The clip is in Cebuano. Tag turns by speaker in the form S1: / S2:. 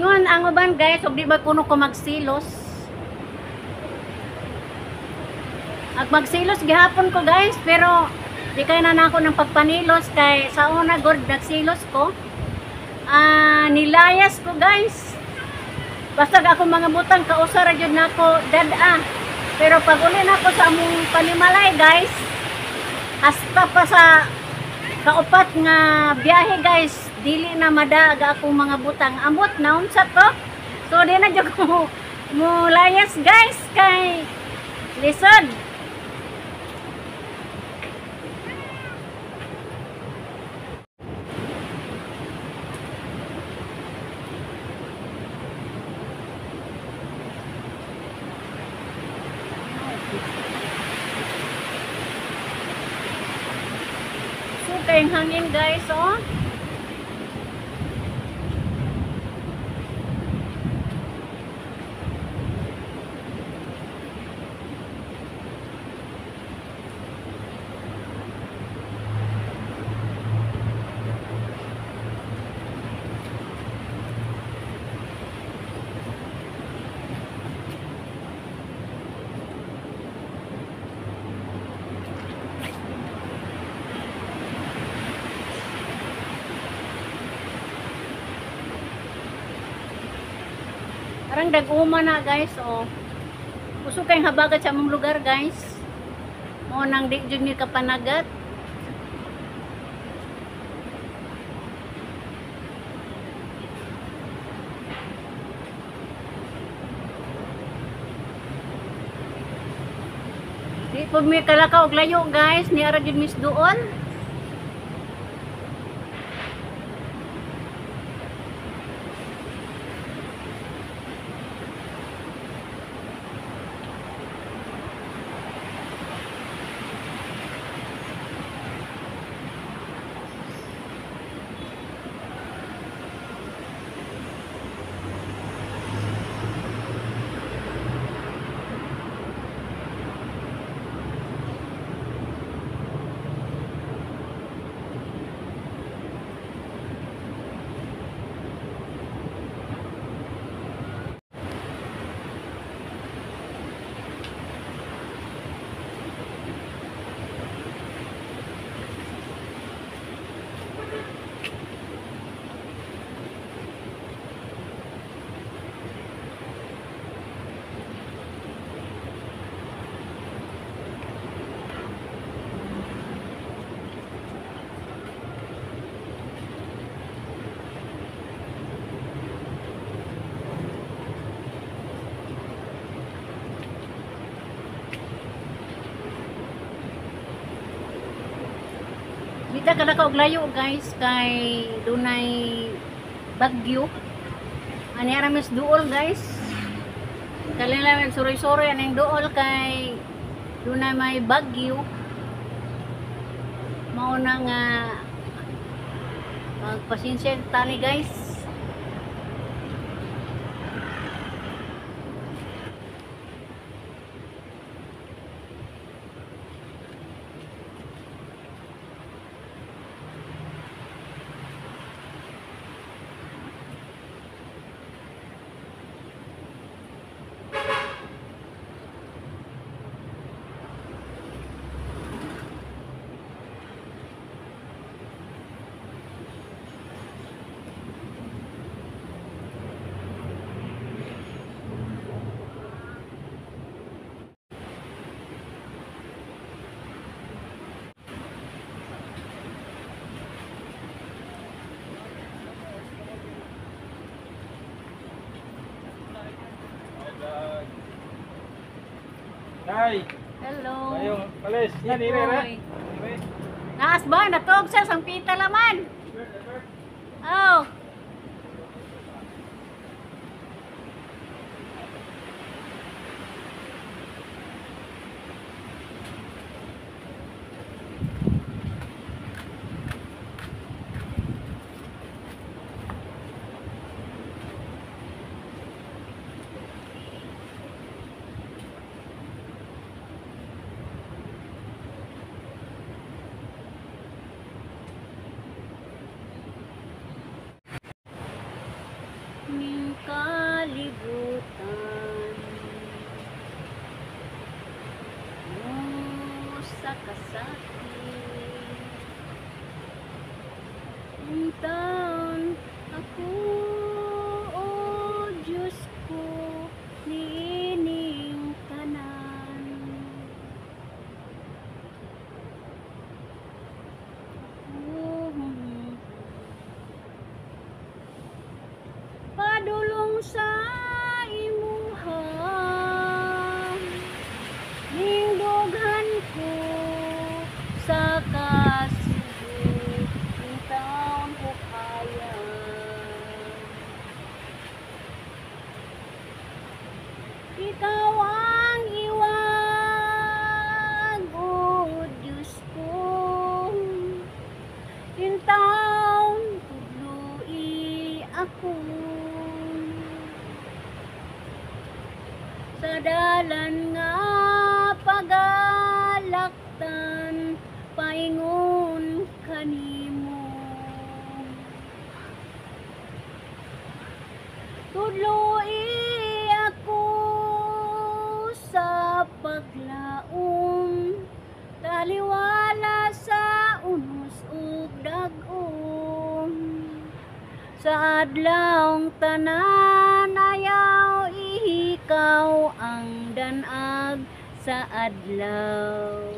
S1: Ingon ang uban, guys, ug di ba kuno ko magsilos. Ag magsilos gihapon ko, guys, pero di kay na nako ng pagpanilos kay sa una gud nagsilos ko. Ah, nilayas ko, guys. Basta ako mga butang kausa ra jud nako dad-a. Pero pag uli nako sa among panimalay, guys, hasta pa sa kaupat nga biyahe, guys, dili na madaag akong mga butang. Amot na unsa to. So di na jud ko mo layas, guys, kay lisod. So kayong hangin, guys, oh. Parang dag-uma na, guys, oh. Uso kayong habagat sa among lugar, guys. Mo nang di jud mi kapanagat. Di po mi kalakaw og layo, guys, ni ara jud mis doon. Kita kada ka og layo, guys, kay dunay bagyo. Ani ara mis duol, guys. Kalila suroy-suroy aning duol kay dunay may bagyo. Mao na nga magpasensya tani, guys.
S2: Nay,
S1: Hello.
S2: ayong palis. Yan, ire, ire.
S1: Hoy. Naas ba? Natog sa sampita laman. Oh. Kasakit. Intawn ako, o Diyos ko, niining tanan. Padulong sa imuha, ningdughan ko sa kasugo, intawn ko kaya. Ikaw ang iwag, O Diyos ko, intawn tudloi ako sa dalan nga pagalaktan paingon kanimo. Tudloi ako sa paglaom, taliwala sa unos ug dag-om. Sa adlawng tanan ayaw ihikaw ang danag sa adlaw.